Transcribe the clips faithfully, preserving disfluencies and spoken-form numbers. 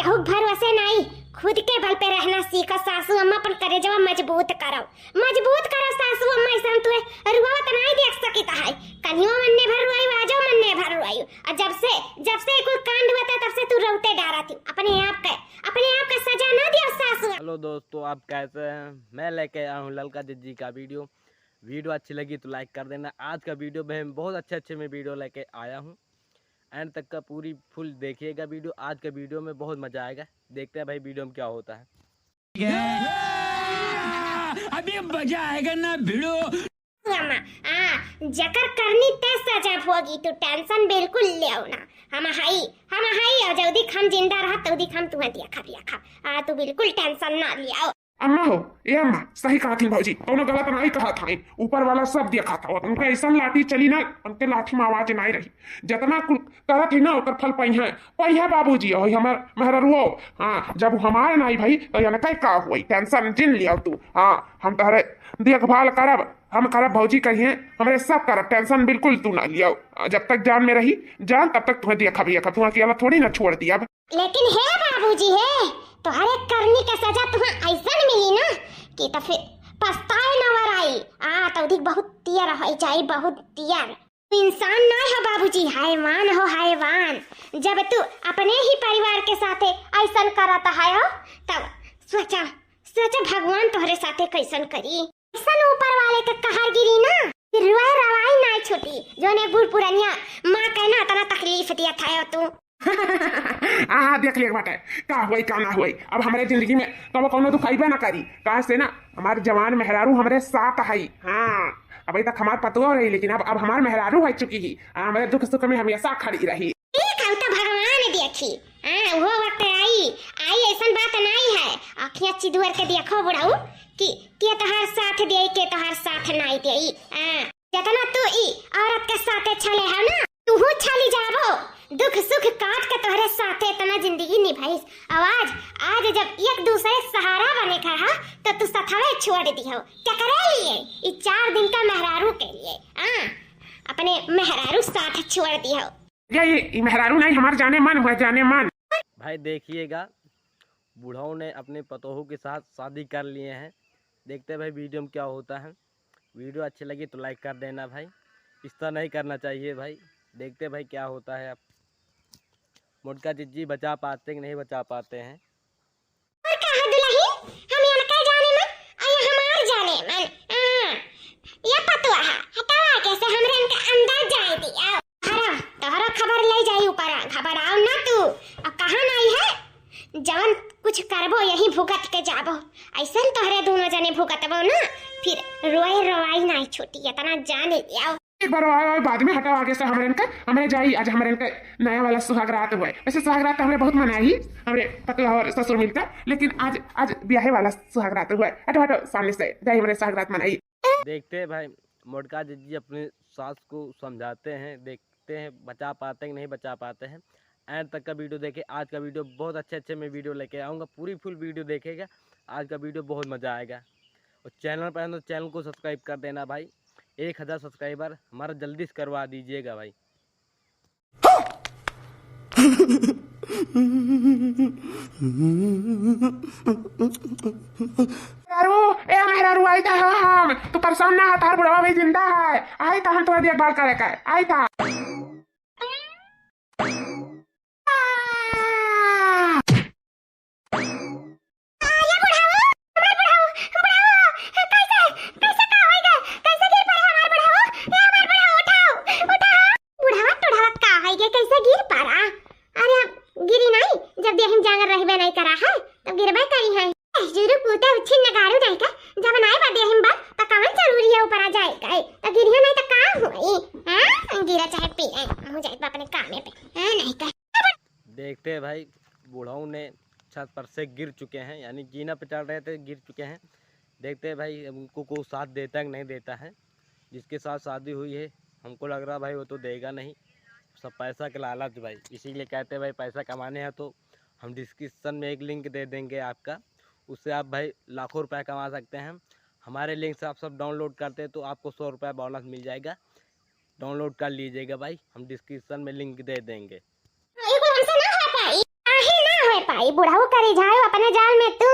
केहू के भरोसे नाई, खुद के बल पे रहना सीखो सासू अम्मा, अपन करेजवा मजबूत करो, मजबूत करो सासू अम्मा, ऐसा हम तुहे रुआवत नाई देख सकित है। कन्हियो मन्ने भर रुआई, आजो मन्ने भर रुआई। और जब से, जब से कुल कांड हुआ था, तब से तू रोते डारा थी। अपने आप के, अपने आप का सजा ना दियो सासू। हेलो दोस्तों, आप कैसे हैं? मैं लेके आया हूँ ललका जिज्जी का वीडियो। वीडियो अच्छी लगी तो लाइक कर देना। आज का वीडियो में हम बहुत अच्छे अच्छे मैं वीडियो लेके आया हूँ, एंड तक का पूरी फुल देखिएगा वीडियो। आज का वीडियो में बहुत मजा आएगा, देखते हैं भाई वीडियो में क्या होता है। अभी मजा आएगा ना भिड़ो। अम्मा, आ, जकर करनी ते सजा भोगी, तू टेंशन बिल्कुल लेओ ना। हम हई, हम हई, और जल्दी हम जिंदा रह, तल्दी हम तुहे दिया खा, दिया खा। आ, तू बिल्कुल टेंशन ना लियो। अम्मा हो, ए अम्मा, सही कहत ही भौजी, कौनो गलत नाई कहत हई। ऊपर वाला सब देखत हौ। उनके ऐसन लाठी चली ना, उनके लाठी में आवाज नाई रही। जतना कुल करत ही ना, ओकर फल पइहे, पइहे बाबूजी, और हमर मेहररुओ। हाँ, जब हमार नाई भई, तो इनके का होई? टेंशन जिन लियो तू। हाँ, हम तोहरे देखभाल करब, हम करब भौजी कहिए, हमरे सब करब, टेंशन बिल्कुल तू ना लियो। जब तक जान में रही जान, तब तक तुहे देखब, देखब, तुहे अकेला थोड़ी ना छोड़ दियब। लेकिन हे बाबूजी हे, तोहरे करनी के सजा तुहे ऐसन मिली ना कि तो फिर पछताए न वराई। आ, तौधिक बहुत तियर हो जाई, बहुत तियर। तू इंसान ना हो बाबूजी, हैवान हो हैवान। जब तू अपने ही परिवार के साथे ऐसन करत है हो, तब सोचा, सोचा भगवान तोहरे साथे कैसन करी। ऐसन ऊपर वाले के कहर गिरी ना, फिर रुआई रवाई ना छूटी। जोने बूढ़ पुरनिया माँ के ना इतना तकलीफ दिया था हो तू। हाँ, हाँ, देख लिया बाटे, का होई, का ना होई। अब हमरे जिंदगी में कबो कौनो दुख अइबे ना करी। काहे से ना, हमार जवान मेहरारू हमरे साथ हई। हाँ, अबे तक हमार पतोह रही, लेकिन अब, अब हमार मेहरारू हो चुकी ही। आ, हमरे दुख सुख में हमेशा खड़ी रही। ठीक है, तो भगवान देखी। हाँ, वो वक्त आई, आई ऐसन बात नहीं है। अखियाँ चिदुअर के देखो बुढ़ऊ कि के तोहार साथ दे, के तोहार साथ नहीं दे। हाँ, जतना तू ई औरत के साथे छले हो ना, तूहू छली जाबो। दुख सुख काट के तोहरे साथे इतना जिंदगी निभाइस। अब आज, आज जब एक दूसरे के सहारा बने का हा, तो तू सथवे छोड़ दिहो। केकरे लिए? ई चार दिन का मेहरारू के लिए। हाँ, अपने मेहरारू साथ छोड़ दिहो। ये, ये, ये मेहरारू नहीं, हमार जाने मन हुआ, जाने मन। भाई देखिएगा, बुढ़ऊ ने अपने पतोहू के साथ शादी कर लिए हैं। देखते हैं भाई वीडियो में क्या होता है। वीडियो अच्छी लगी तो लाइक कर देना भाई, इस तरह नहीं करना चाहिए भाई। देखते हैं भाई क्या होता है। अब मोटका जिज्जी बचा पाते कि नहीं बचा पाते हैं। और का है दुल्हन, हम इनका जाने मन, और ये हमार जाने मन। हाँ, ये पतोह, हटावा के से हमरे इनके अंदर जाए दिया। तोहरो, तोहरो खबर ले जाई ऊपर, घबराओ ना तू। अब कहाँ नाई है, जवन कुछ करबो यही भुगत के जाबो। ऐसन तोहरे दोनों जने भुगतबो ना, फिर रोए रोवाई नाई छूटी, इतना जाने लियाओ। एक बार रोए रोए बाद में हटाओ आगे से हमरे इनका, हमरे जाई आज हमरे इनका नया वाला सुहाग रात हुआ है। वैसे सुहाग रात तो हमरे बहुत मनाई, हमरे पतोह और ससुर मिलकर, लेकिन आज, आज ब्याहे वाला सुहाग रात हुआ है। हटो, हटो सामने से, जाई हमरे सुहाग रात मनाई। देखते हैं भाई, मोटका जिज्जी अपनी सास को समझाते हैं, देखते हैं बचा पाते हैं कि नहीं बचा पाते हैं। एंड तक का वीडियो देखें। आज का वीडियो बहुत अच्छे अच्छे मैं वीडियो लेके आऊँगा, पूरी फुल वीडियो देखेगा। आज का वीडियो बहुत मज़ा आएगा। और चैनल पर हैं तो चैनल को सब्सक्राइब कर देना भाई, एक हज़ार सब्सक्राइबर हमारा जल्दी से करवा दीजिएगा भाई। मेहरारू, ए मेहरारू, आई था हम, तू परेशान ना हो, तार बुढ़वा भी जिंदा है, आई था हम तोहर देखभाल करे का, आई था। अरे बुढ़ाऊ, हमार बुढ़ाऊ, बुढ़ाऊ, कैसे, कैसे का होई गए? कैसे गिर पड़े हमार बुढ़ाऊ? ए हमार बुढ़ाऊ, उठाओ, उठाओ। बुढ़ावा, टुढ़ावा का होई गए? कैसे गिर पड़ा? अरे अब गिरी नहीं, जब देहिम जांगर रहबे नहीं करा है, तब गिरबे करी है। ए, जुरु पूते उछिन नगारू नहीं का, जब नाई बा देहिम बा, त कवन जरूरी है ऊपर आ जाए गए? त गिरियो नहीं त का हुई? हाँ, गिरा चाहे पी, मुँह जाए अपने कामे पे, हाँ, नहीं का। देखते हैं भाई, बुढ़ऊ ने छत पर से गिर चुके हैं, यानी जीना पे चढ़ रहे थे, गिर चुके हैं। देखते हैं भाई, अब उनको कोई साथ देता है कि नहीं देता है। जिसके साथ शादी हुई है, हमको लग रहा भाई, वो तो देगा नहीं, सब पैसा के लालच भाई। इसीलिए कहते हैं भाई, पैसा कमाने हैं तो हम डिस्क्रिप्शन में एक लिंक दे देंगे आपका, उससे आप भाई लाखों रुपया कमा सकते हैं। हमारे लिंक से आप सब डाउनलोड करते हैं तो आपको सौ रुपया बोनस मिल जाएगा, डाउनलोड कर लीजिएगा भाई, हम डिस्क्रिप्शन में लिंक दे देंगे। ये कुल हमसे ना हो पाई, काहे ना ए पाई, बुढ़ऊ करी झायू अपने जाल में तू,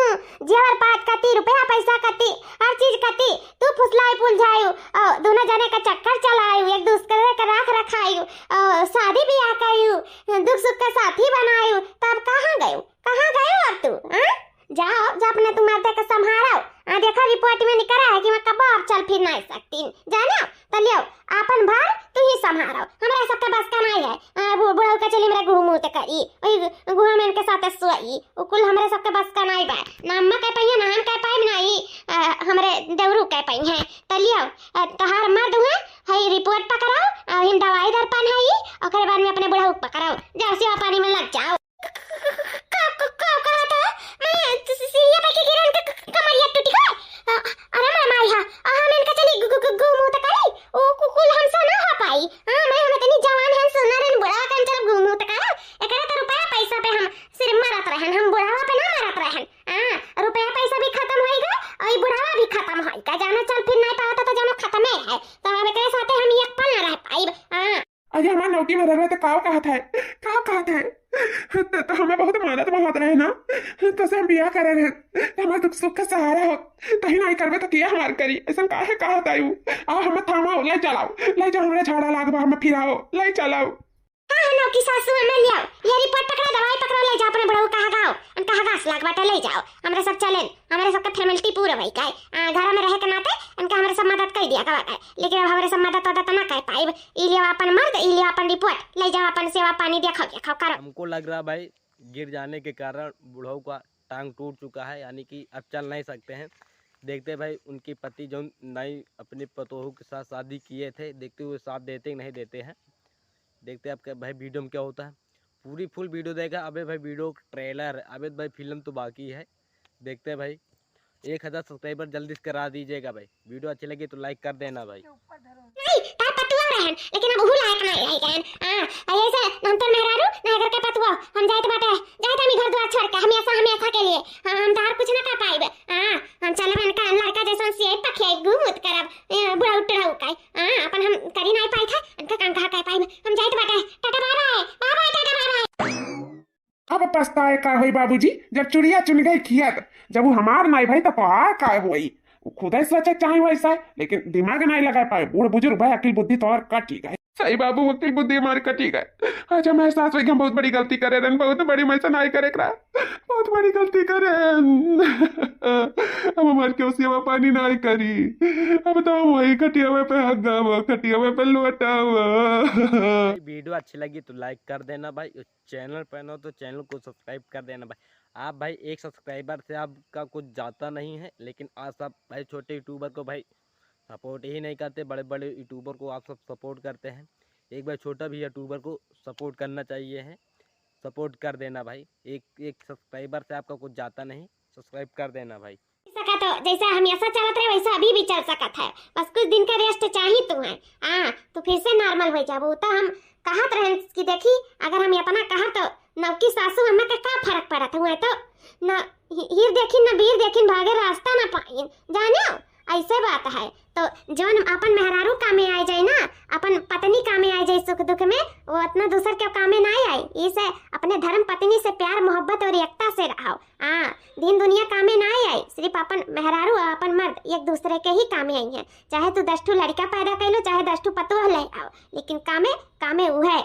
जेवर पात कती, रुपया पैसा कती, हर चीज कती, तू फुसलाई पुल झायू, औ दोनों जने का चक्कर चलायू, एक दूसरे का राख रखायू, औ शादी ब्याह कयू, दुख सुख का साथी बनायू, तब कहाँ गयू? कहाँ गयू अब तू? हाँ? जाओ, जा अपने तू मर्दे के संभारो। आ देखो, रिपोर्ट में निकला है कि मैं कब्बो अब चल फिर नहीं सकती। जानो? तो लियो, आपन भार तू ही संभारो। हमरा सबके बस का नहीं है। आ, बु-, बुढ़ऊ का चली मेरे गुहमूत करी। वही गुहा में इनके साथ सोई। उ कुल हमरे सबके बस का नहीं बा। ना अम्मा कह पाई है, ना हम कह पाई, ना ही, आ, हमरे देवरू कह पाई है। तो लियो, आ, तोहार मर्द हुए, हई रिपोर्ट पकड़ाओ, आ, हम दवाई दर्पण है, ओकरे बाद में अपने बुढ़ऊ के पकड़ाओ। जाओ, सेवा पानी में लग जाओ। का, का, का, का कहत है? मैं स-, स-, सीढ़िया पे के गिरन के क-, क-, कमरिया टूट गए। अ, अरे मैं माई हा, आ, हम इनका चली गु-, गु-, गु-, गुमूत करी। ओ कु-, कुल हमसे ना हो पाई। हाँ, मैं हम इतनी जवान है, सुनर है, बुढ़ा का हम चलब गुमूत करा। एकरा तो रुपया पैसा पे हम सिर्फ मरत रहन, हम बुढ़ावा पे ना मरत रहन। हाँ, रुपया पैसा भी खत्म होई गए और ये बुढ़ावा भी खत्म होई गए। जानो चल फिर नहीं पावत तो जानो खत्म है। तो अब एकरे साथे हम एक पल ना रह पाइब। हाँ। अरे हमार नौकी में रहबे तो काव कहत है, काव कहत है। तो, तो हमें बहुत मानत बहुत रहे ना, तो से हम बियाह करे रहे, तो हमार दुख सुख का सहारा हो। तही नहीं करबे तो किया हमार करी, ऐसा काहे कहत आयु? आओ हमें थामाओ, ले चलाओ, ले जाओ, हमरे झाड़ा लाग बा, हमें फिराओ, ले चलाओ। हाँ, हाँ, नौकी सासू हमें ले आओ, ये रिपोर्ट पकड़ा, दवाई पकड़ा, ले जाओ अपने बुढ़ऊ कहाँ गाओ, उनका हगास लाग बाटे, ले जाओ, हमरा सब चलेन, हमरे सबके फॉर्मेलिटी पूरा भई गए। आ, घर में रहे के नाते इनका हमरे सब मदद कर दिया गवा गए, लेकिन अब हमरे सब मदद वदद ना कर पाइब। ई लियो अपन मर्द, ई लियो अपन रिपोर्ट, ले जाओ अपन सेवा पानी देखाओ, देखाओ करो। हमको लग रहा भाई गिर जाने के कारण बुढ़ऊ का टांग टूट चुका है, यानी कि अब चल नहीं सकते हैं। देखते हैं भाई उनके पति जो नई अपने पतोहू के साथ शादी किए थे, देखते हुए साथ देते कि नहीं देते हैं। देखते हैं आपके भाई वीडियो में क्या होता है, पूरी फुल वीडियो देगा। अबे भाई वीडियो ट्रेलर है, अबे भाई फिल्म तो बाकी है। देखते हैं भाई, एक हज़ार सब्सक्राइबर जल्दी से करा दीजिएगा भाई। वीडियो अच्छी लगी तो लाइक कर देना भाई। नहीं, तार पतुआ रहन, लेकिन अब उहू लायक नहीं रह गए। हाँ, ऐसे हम तो मेहरारू, ना घर के पतुआ, हम जाइत बाटे, जाइत हमी घर द्वार छोड़ के, हमेशा, हमेशा के लिए। हाँ, हम तार कुछ ना कर पाइबे। हाँ, हम चले इनका लड़का जैसन से पखिया घूमत करब, ए, बुढ़ऊ टुढ़ऊ का। हाँ, अपन हम करी नहीं पाई था, इनका काम कहाँ कर पाई, हम जाइत बाटे। Tata bye bye, bye bye, tata bye bye. अब पछताए का होई बाबूजी, जब चुड़िया चुन गई खियत, जब वो हमार नाई भाई तो तोहार का होई? वो खुदे सोचे चाहे वैसा है, लेकिन दिमाग नहीं लगा पाए। बूढ़ बुजुर्ग भाई अकिल बुद्धि तोहर कटी गए। सही बाबू, अकिल बुद्धि हमार कटी गए। आज हम एहसास होई कि हम बहुत बड़ी गलती करे रहन, बहुत बड़ी, मैं से नाई करे करा, बहुत बड़ी गलती करे रहन। अब हमार क्यों सेवा पानी नाई करी, अब तो हम वही खटियावे पे हगावा, खटियावे पे लोटावा। वीडियो अच्छी लगी तो लाइक कर देना भाई, चैनल पर नए हो तो चैनल को सब्सक्राइब कर देना भाई। आप भाई एक सब्सक्राइबर से आपका कुछ जाता नहीं है, लेकिन आज सब भाई छोटे यूट्यूबर को भाई सपोर्ट ही नहीं करते, बड़े बड़े यूट्यूबर को आप सब सपोर्ट करते हैं। एक भाई छोटा भी यूट्यूबर को सपोर्ट करना चाहिए है, सपोर्ट कर देना भाई। एक एक सब्सक्राइबर से आपका कुछ जाता नहीं, सब्सक्राइब कर देना भाई। सका तो जैसे हमेशा चलत रहे वैसे अभी भी चल सकत है, बस कुछ दिन का रेस्ट चाही तुम्हें। हाँ, तो फिर से नॉर्मल हो जाबो। तो हम कहत रहन कि देखी, अगर हम इतना कहब तो नौकी सासू हमें के का फर्क पड़त हुए? तो न ही-, हीर देखिन न बीर देखिन, भागे रास्ता न पाइन, जानो, ऐसे बात है। तो जौन अपन मेहरारू कामे आए जाए ना, अपन पत्नी कामे आए जाए सुख दुख में, वो अपना दूसर के कामे ना आए। इसे अपने धर्म पत्नी से प्यार मोहब्बत और एकता से रहो। हाँ, दिन दुनिया कामे ना आए, सिर्फ अपन मेहरारू और अपन मर्द एक दूसरे के ही कामे आई हैं। चाहे तू दस ठू लड़का पैदा कर लो, चाहे दस ठू पतोह ले आओ, लेकिन कामे, कामे उहे,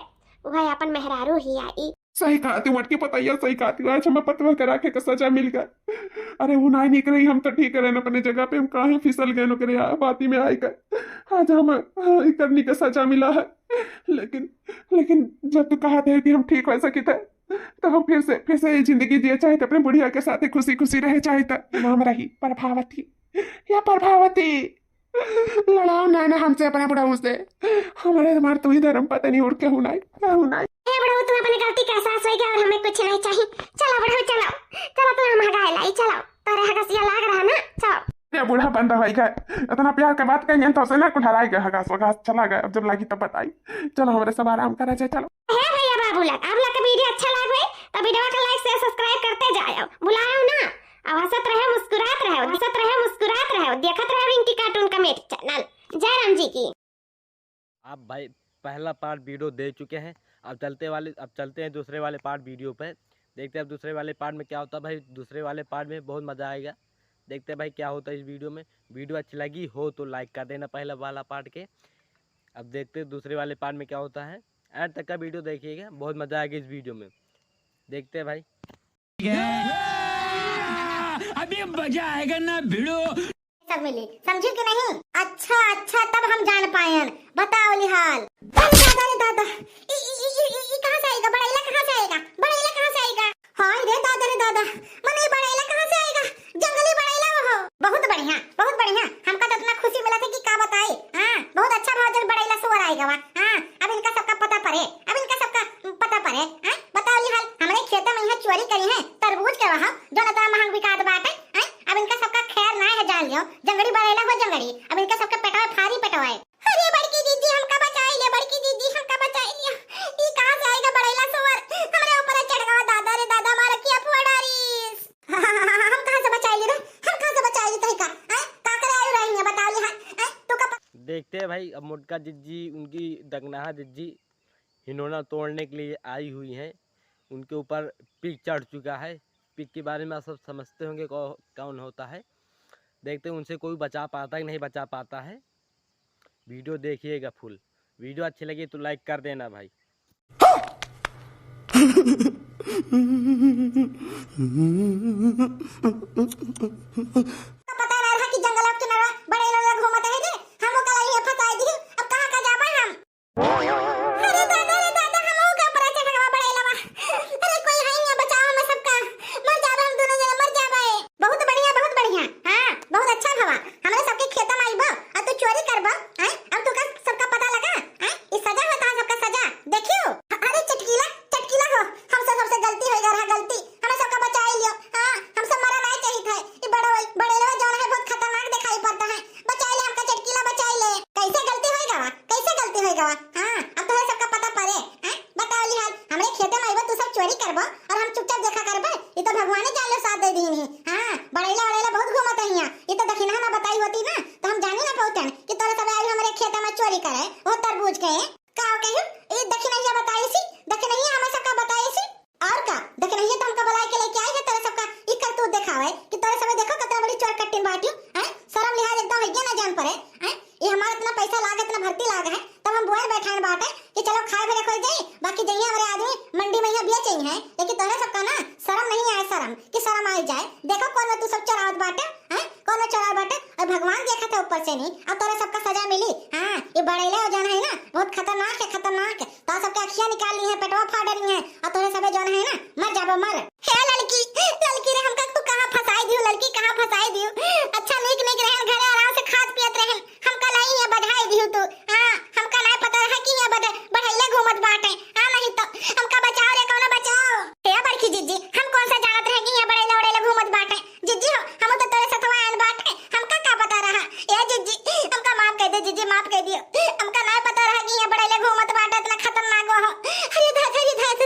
उहे अपन मेहरारू ही आई। सही कहा तू मटकी पतैया, सही कहा तू। आज हमें पतोह के राखे के सजा मिल गए। अरे वो नाई निक रही, हम तो ठीक रहन अपने जगह पे, हम काहे फिसल गए ओकरे आ-, बाती में आए कर। आज हम, हाँ, ई करनी के सजा मिला है। लेकिन, लेकिन जब तू कहा थे कि हम ठीक हो सकी थे, तो हम फिर से, फिर से ये जिंदगी जिए चाहे तो अपने बुढ़िया के साथ ही खुशी खुशी रहे चाहे तो नाम रही प्रभावती या प्रभावती। लड़ाओ ना, ना हमसे अपना बुढ़ऊ से। हमारे, हमारे तू ही धर्म पत्नी और केहू नाई, केहू नाई। ए बुढ़ऊ, तू अपने गलती का एहसास होइगा और हमें कुछ नहीं चाहिए। चलो बुढ़ऊ, चलो, चलो तू हम हगाए लाई, चलो। तोरे हगसिया लाग रहा ना, चलो। ये बूढ़ा बंदा होइगा, इतना प्यार के बात कही तो उसे ना कुल हराई गए, हगास वगास चला गए। अब जब लागी तब बताई। चलो हमारे सब आराम करा जाए, चलो। हे भैया बाबू लोग, आप लोग का वीडियो अच्छा लाग होई तो वीडियो का लाइक शेयर सब्सक्राइब करते जाओ, भुलाओ ना। अब हंसत रहो, मुस्कुरात रहो, हंसत रहो, मुस्कुरात रहो, देखत रहो रिंकी कार्टून कॉमेडी चैनल। जय राम जी की। आप भाई पहला पार्ट वीडियो दे चुके हैं, अब चलते वाले, अब चलते हैं दूसरे वाले पार्ट वीडियो पे। देखते हैं अब दूसरे वाले पार्ट में क्या होता है भाई। दूसरे वाले पार्ट में बहुत मज़ा आएगा। देखते हैं भाई क्या होता है इस वीडियो में। वीडियो अच्छी लगी हो तो लाइक कर देना पहला वाला पार्ट के। अब देखते हैं दूसरे वाले पार्ट में क्या होता है। एंड तक का वीडियो देखिएगा, बहुत मज़ा आएगा इस वीडियो में। देखते हैं भाई। अभी मजा आएगा ना भिड़ो। सब मिली, समझी कि नहीं? अच्छा, अच्छा, तब हम जान पायन। बताओ लिहाल। अरे दादा रे दादा, ई, ई, ई, ई, ई, ई कहाँ से आएगा? बड़ैला कहाँ से आएगा? बड़ैला कहाँ से आएगा? हाय रे दादा रे दादा, मने ई बड़ैला कहाँ से आएगा? जंगली बड़ैला हो। बहुत बढ़िया, बहुत बढ़िया। हमका तो इतना खुशी मिला था कि का बताई। हाँ, बहुत अच्छा भवा जब बड़ैला सुअर आएगा वा। हाँ, अब इनका सबका पता पड़े, अब इनका सबका पता पड़े। हाँ, बताओ लिहाल, हमरे खेते में यहाँ चोरी करी है तरबूज के वहाँ, जो इतना महंग बिकात बाटे। हाँ, अब इनका सबका खैर ना है, जान लियो, जंगड़ी बड़ैला हो जंगड़ी, अब इनका सबका पेटवा फारी पेटवा है। अरे बड़की जीजी हमका बचाई ले, बड़की जीजी हमका बचाई लियो। ई कहाँ से आएगा बड़ैला सुअर? हमरे ऊपर चढ़ गवा दादा रे दादा, मार के अफुआ डारीस। हम कहाँ से बचाई ली रे? हम कहाँ से बचाई ली तही का? हैं? का करे आयु रही है बताओ यहाँ? हैं? तू का प- देखते हैं भाई, अब मोटका जिज्जी उनकी दगनाहा जिज्जी हिनोना तोड़ने के लिए आई हुई हैं। उनके ऊपर पिग चढ़ चुका है। पिग के बारे में आप सब समझते होंगे कौ-, कौन होता है। देखते हैं उनसे कोई बचा पाता है कि नहीं बचा पाता है। वीडियो देखिएगा फुल। वीडियो अच्छी लगी तो लाइक कर देना भाई। पता ना रहा कि जंगल के किनारा बड़ैला घूमत है रे। हम ओकरा लिए फंसाई दी। अब कहाँ का जाबे हम? अरे दादा रे दादा, हम ओका ऊपर चढ़ गवा बड़ैला। अरे कोई है ना, बचाओ हमें सबका। मर जाबे हम दोनों जने, मर जाबे। बहुत बढ़िया, बहुत बढ़िया। हाँ, बहुत अच्छा भवा। हमरे सबके खेत में आइबो, अब तू चोरी करबो, हैं? अब तू का सबका पता लगा, हैं? ई सजा होता है सबका सजा। देखियो। अरे चटकीला, चटकीला हो, हमसे, हमसे गलती हो गया रहा, गलती। हमें सबका बचाई लियो। हाँ, हमसे मरा नहीं चाहिए था। ई बड़ा, बड़ैलवा जौन है बहुत खतरनाक दिखाई पड़ता है। बचाई ले हमका चटकीला, बचाई ले। कैसे गलती होई गवा? कैसे गलती होई गवा? हाँ, अब तोहरे सबका पता पड़े। हैं? बताओ लिहाल, हमरे खेते में आइबो, तू सब चोरी करबो और हम चुपचाप देखा करबे? ई तो भगवाने जान लो साथ दे दीन ही। हाँ, बड़ैला, बड़ैला बहुत घूमत है यहाँ। ई तो दखिनहा ना बताई होती ना, तो हम जानी ना पौतन कि तोरे सब आई हमरे खेते में चोरी करे, वो तरबूज के। का कही? ई दखिनहिया बताई सी, दखिनहिया हमें सबका बताई सी। और का? दखिनहिया तो हमका बुलाए के लेके आई है तोरे सबका ई करतूत देखावे कि तोरे सबे देखो कितना बड़ी चोर कट्टिन बाटियो, हैं? शर्म लिहाज एकदम हइये ना जान पड़े, हैं? ई हमारा इतना पैसा लाग, इतना भर्ती लाग है, तब हम बोल बैठान बाटे कि चलो खाए भरे कोई जाई, बाकी जइया हमारे आदमी मंडी में यहाँ बेच आई हैं, लेकिन तोरे सबका ना शर्म नहीं आए, शर्म कि शर्म आई जाए। देखो कौन में तू सब चोरावत बाटे, हैं? कौनो चोरावत बाटे, और भगवान देखत है ऊपर से नहीं, अब तोरे सबका सजा मिली। हाँ, ये बड़ैले हो जाना है ना, बहुत खतरनाक है, खतरनाक है। तो सबके अखियाँ निकाल ली है, पेटवा फाड़ रही है, और तोरे सबे जौन है ना, मर जाबो, मर। हे लड़की, लड़की रे, हमका तू कहाँ फंसाई दियो, लड़की कहाँ फंसाई दियो? अच्छा नीक नीक रहन, घरे आराम से खात पियत रहन, हमका नहीं है बधाई दियो तू। हाँ, हमका नहीं पता रहा कि यहाँ बड़-, बड़ैले घूमत बाटे। हाँ, नहीं तो हमका बचाओ रे, कौनो बचाओ। हे बड़की जिज्जी, हम कौन सा जानत रहे कि यहाँ बड़ैले उड़ैले घूमत बाटे। जिज्जी हो, हम तो तोरे सथवा आयल बाटे, हमका का पता रहा? ए जिज्जी, हमका माफ कर दे जिज्जी, माफ कर दियो। हमका नहीं पता रहा कि यहाँ बड़ैले घूमत बाटे, इतना खतरनाक हो। अरे धात, अरे धात।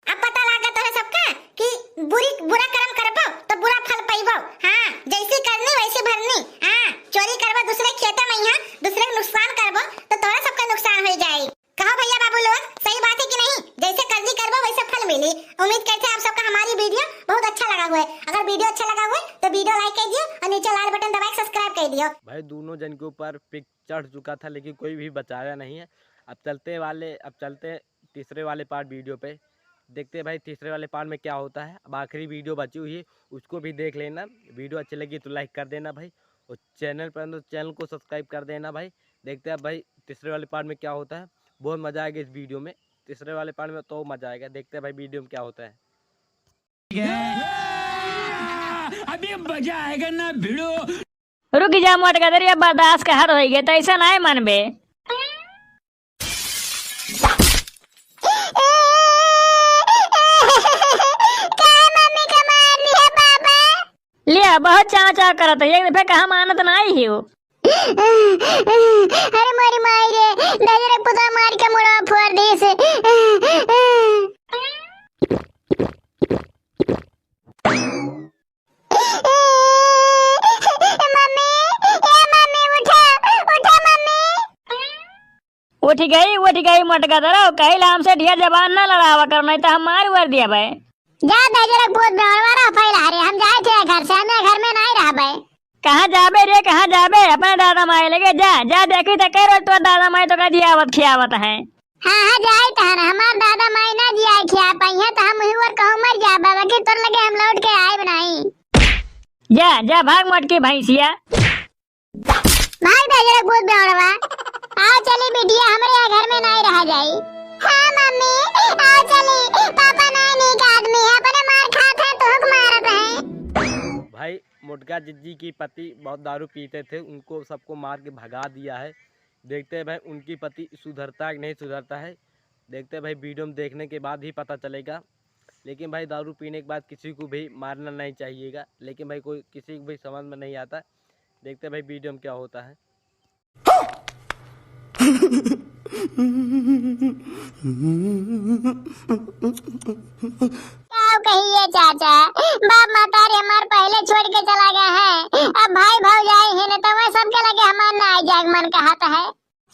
अब पता लागा तोरे सबका कि बुरी, बुरा कर्म करबो तो बुरा फल पइबो। हाँ, जैसी करनी वैसी भरनी। हाँ, चोरी करबो दूसरे खेते में, यहाँ दूसरे के नुकसान करबो तो तोरे सबका नुकसान हो जाए। कहो भैया बाबू लोग, सही बात है कि नहीं? जैसे करनी करबो वैसे फल मिली। उम्मीद करते हैं आप सबका हमारी वीडियो बहुत अच्छा लगा हुआ है। अगर वीडियो अच्छा लगा हुआ है तो वीडियो लाइक कीजिए और नीचे लाल बटन दबा के सब्सक्राइब कर दियो। भाई दोनों जन के ऊपर पिक चढ़ चुका था लेकिन कोई भी बचाया नहीं है। अब चलते वाले, अब चलते हैं तीसरे वाले पार्ट वीडियो पे। देखते हैं भाई तीसरे वाले पार्ट में क्या होता है। अब आखिरी वीडियो बची हुई है, उसको भी देख लेना। वीडियो अच्छी लगी तो लाइक कर देना भाई, और चैनल पर तो चैनल को सब्सक्राइब कर देना भाई। देखते हैं अब भाई तीसरे वाले पार्ट में क्या होता है। बहुत मज़ा आएगा इस वीडियो में, तीसरे वाले पार्ट में तो मज़ा आएगा। देखते हैं भाई वीडियो में क्या होता है। अभी मजा आएगा ना भिड़ो। रुक जा मोटका, तेरी अब बर्दाश्त का हद होइगे, तो ऐसा नाहीं मनबे। का मम्मी का मार लिया बाबा? लिया, बहुत चाव चाव करत है, एक दफे कहा मानत नाहीं हो। अरे मोरी माई रे, दादा रे पुता मार के मुड़ा फोड़ दिस। मम्मी, ए मम्मी, उठा, उठा मम्मी। उठ गई, उठ गई मोटका तरह, कहिला हमसे ढेर जबान ना लड़ावा करो, नहीं तो हम मार वार दिया भाई। जा दहिजरा पूत बेवड़वा रह फैला रे, हम जाए थे घर से, हमें घर में नहीं रहबे। कहाँ जाबे रे, कहाँ जाबे? अपने दादा माई लगे जा, जा देखी तो कई रोज तोर दादा माई तोका जियावत खियावत है। हाँ, हाँ, जाए तहन, हमार दादा माई ना जियाए खिया पाई है, तो हम वही ओर कहूँ मर जाबे, बाकी तोर लगे हम लौट के आए बनाई। जा, जा, भाग मोटकी भैंसिया। भाग दहिजरा पूत बेवड़वा। आओ चली बिटिया, हमरे यहाँ घर में नहीं रहा जाई। हाँ मम्मी, आओ चली, पापा नहीं नीक आदमी है, अपने मार खात है, तुहक मारत है। भाई, मोटका जिज्जी की पति बहुत दारू पीते थे, उनको सबको मार के भगा दिया है। देखते हैं भाई, उनकी पति सुधरता है कि नहीं सुधरता है, देखते हैं भाई, वीडियो में देखने के बाद ही पता चलेगा। लेकिन भाई, दारू पीने के बाद किसी को भी मारना नहीं चाहिएगा। लेकिन भाई, कोई किसी को भी समझ में नहीं आता। देखते हैं भाई, वीडियो में क्या होता है। का कहिए चाचा, बाप महतारी हमार पहले छोड़ के चला गया है, अब भाई भौजाई है न, तो वह सबके लगे हमार ना आए जाए मन कहत है।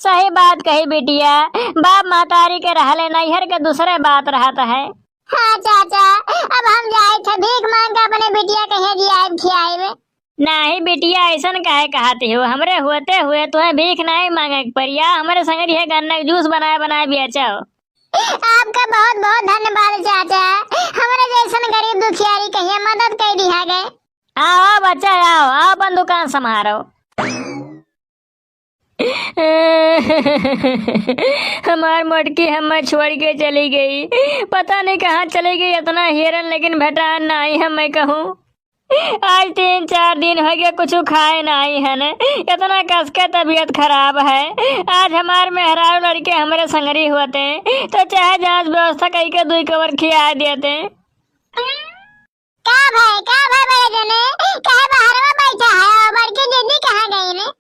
सही बात कही बिटिया, बाप महतारी के रहले नैहर के दूसरे बात रहत है। हाँ चाचा, अब हम जाए थे भीख मांग के अपने बिटिया कहिए जियाए खियाए। नाही बिटिया, ऐसन काहे कहत हो? हमरे होते हुए तुम्हें भीख नाही मांगे के पड़ी। आ, हमरे संग रहिए, गन्ना के जूस बनाए बनाए बेचो। आपका बहुत बहुत धन्यवाद चाचा, हमरे जैसन गरीब दुखियारी कहिए मदद कर दिया गए। आओ, आओ बच्चा, आओ, आओ अपन दुकान संभारो। हमार मोटकी हमें छोड़ के चली गई, पता नहीं कहाँ चली गई, इतना हेरन लेकिन भेटान नाही हमें कहूँ। आज तीन चार दिन हो गया, कुछ खाए नाही हन, इतना कस के तबीयत खराब है। आज हमार मेहरारू लड़के हमरे संगरी होते, तो चाहे जहाँ व्यवस्था कई के दुई कवर खिया देते। का भाई, का भाई बड़े जने, काहे बाहरवा बैठा है? और बड़की दीदी कहाँ गई ने?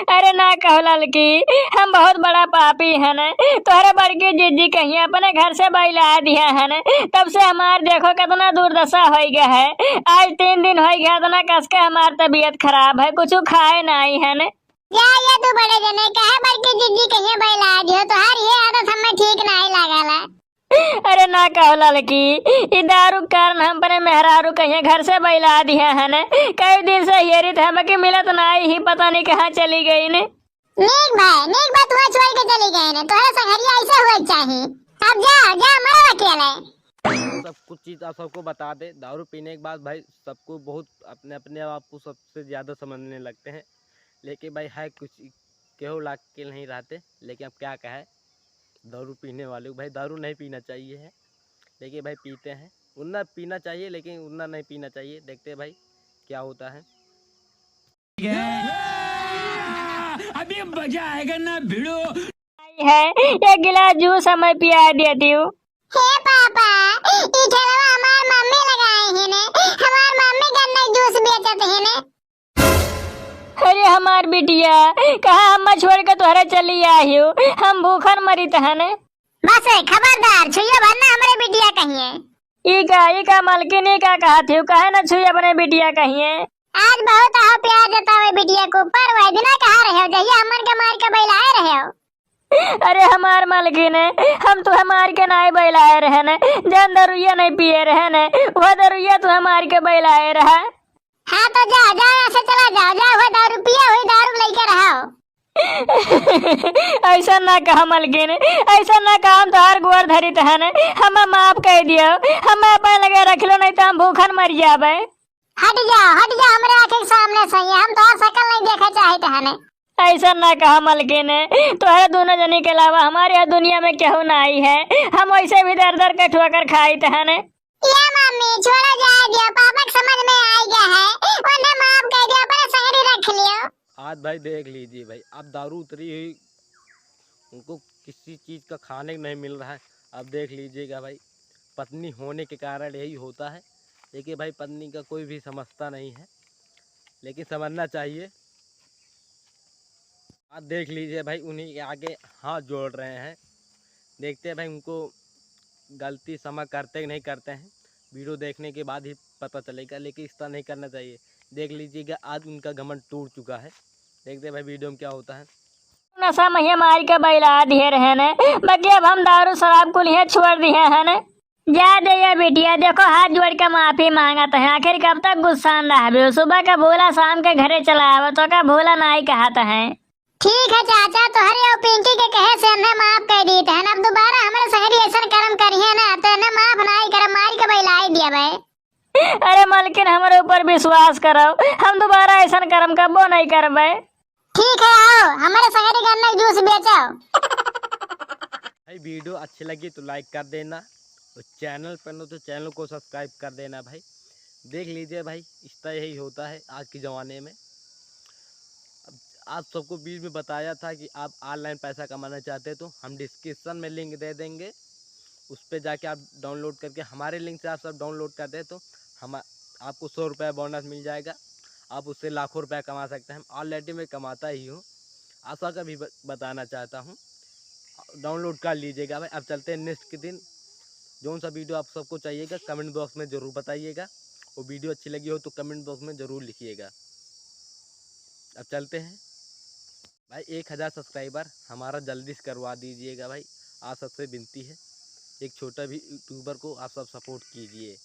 अरे ना कहो ललकी, हम बहुत बड़ा पापी हन। तोहरे बड़की जिज्जी कहिए अपने घर से बैला दिया हन, तब से हमार देखो कितना दुर्दशा होइ गया है। आज तीन दिन होइ गया, इतना कस के हमार तबीयत खराब है, कुछ खाए नाही हन। जा ये तू बड़े जने, काहे बड़की जिज्जी कहिए बैला दियो, तोहार ये आदत हमें ठीक नाही लागला। अरे ना कहो ललकी, ई दारू के कारण हम अपने मेहरारू कहिए घर से बैला दिया हन। कई दिन से हेरित हमके मिलत नाही ही, पता नहीं कहाँ चली गई ने। नीक भाई, नीक बात हुआ, छोड़ के चली गई ने, तोहरा संगरिया ऐसे हुए के चाही। अब जा, जा, मरो अकेले। सब कुछ चीज आप सबको बता दे, दारू पीने के बाद भाई सबको बहुत अपने, अपने आप को सबसे ज्यादा समझने लगते हैं। लेकिन भाई है कुछ, केहू लाग के नहीं रहते, लेकिन अब क्या कहे, दारू पीने वाले को भाई दारू नहीं पीना चाहिए है, लेकिन भाई पीते हैं। उतना पीना चाहिए, लेकिन उतना नहीं पीना चाहिए। देखते हैं भाई क्या होता है। अभी मजा आएगा ना भिड़ो। है, एक गिलास जूस हमें पिया देती हूँ। हे पापा, ई ठेलवा हमार मम्मी लगाए है ने, हमार मम्मी गन्ना जूस बेचत है ने। अरे हमार बिटिया, कहाँ हमें छोड़ के तोहरे चली आई हो? हम भूखन मरित हन। बस खबरदार, छुइयो भर ना हमरे बिटिया कहिए। ई का, ई का मलकिन, ई का कहत हो? काहे ना छुई अपने बिटिया कहिए? आज बहुत आहो प्यार जतावे बिटिया के ऊपर, वह दिना कहाँ रहे हो, जहिया हमन के मार के बैलाए रहे हो। अरे हमार मलकिन, हम तुहे मार के नाई बैलाए रहन, जौन दरुइया नहीं पिए रहन, वह दरुइया तुहे मार के बैलाए रहा। हाँ तो जा, जा, यहाँ से चला जाओ, जा, वह दारू पिया हुई दारू लेके रहो। ऐसा ना कहा मलकिन, ऐसा ना कहा, हम तोहार गोड़ धरित हन, हमें माफ कर दियो, हमें अपन लगे रख लो, नहीं तो हम भूखन मर जाबे। हट जाओ, हट जाओ हमरे आँखी के सामने से, हम तोहार शकल नहीं देखे चाहित हन। ऐसा ना कहा मलकिन, तोहरे दोनों जनी के अलावा हमारे यहाँ दुनिया में केहू नाही है, हम वैसे भी दर दर के ठोकर खाइत हन। या मम्मी, छोड़ो, जाए दियो, पापा के समझ में आ गया है, उन्हें माफ कर दियो, अपने संगरी रख लियो। आज भाई देख लीजिए भाई, अब दारू उतरी हुई, उनको किसी चीज़ का खाने को नहीं मिल रहा है। अब देख लीजिएगा भाई, पत्नी होने के कारण यही होता है। देखिए भाई, पत्नी का कोई भी समझता नहीं है, लेकिन समझना चाहिए। आज देख लीजिए भाई, उन्हीं के आगे हाथ जोड़ रहे हैं। देखते हैं भाई, उनको गलती क्षमा करते कि नहीं करते हैं, वीडियो देखने के बाद ही पता चलेगा, लेकिन इस तरह नहीं करना चाहिए। देख लीजिएगा, आज उनका घमंड टूट चुका है। देखते हैं भाई, वीडियो में क्या होता है। नशा में ये मार के बैला दिए रहे ने, बाकी अब हम दारू शराब कुल ये छोड़ दिए हैं ने। जा दे ये बिटिया, देखो हाथ जोड़ के माफी मांगत है, आखिर कब तक गुस्सा में रहबे? सुबह का बोला शाम के घरे चला आवे, तो का बोला नाई कहत है। ठीक है चाचा, तोहरे और पिंकी के कहे से हमने माफ कर दीत है, अब दोबारा हमरे संगरी ऐसन कर्म करिए ना तो इन्हें माफ नाई करब, मार के बइलाई दिया भाई। अरे मलकिन, हमरे ऊपर विश्वास करो, हम दोबारा ऐसन कर्म कबो नहीं करबे। ठीक है, आओ हमरे संगरी गन्ना के जूस बेचो। भाई वीडियो अच्छी लगी तो लाइक कर देना, और चैनल पर नो तो चैनल को सब्सक्राइब कर देना भाई। देख लीजिए भाई, इस तरह ही होता है आज के ज़माने में। अब आप सबको बीच में बताया था कि आप ऑनलाइन पैसा कमाना चाहते हैं, तो हम डिस्क्रिप्शन में लिंक दे देंगे, उस पर जाके आप डाउनलोड करके, हमारे लिंक से आप सब डाउनलोड करते हैं तो हम आपको सौ रुपये बोनस मिल जाएगा। आप उससे लाखों रुपया कमा सकते हैं। हम ऑलरेडी मैं कमाता ही हूँ, आप सबका भी ब- बताना चाहता हूँ, डाउनलोड कर लीजिएगा भाई। अब चलते हैं नेक्स्ट के दिन, जो सा वीडियो आप सबको चाहिएगा कमेंट बॉक्स में ज़रूर बताइएगा, और वीडियो अच्छी लगी हो तो कमेंट बॉक्स में ज़रूर लिखिएगा। अब चलते हैं भाई, एक हज़ार सब्सक्राइबर हमारा जल्दी से करवा दीजिएगा भाई, आप सबसे विनती है, एक छोटा भी यूट्यूबर को आप सब सपोर्ट कीजिए।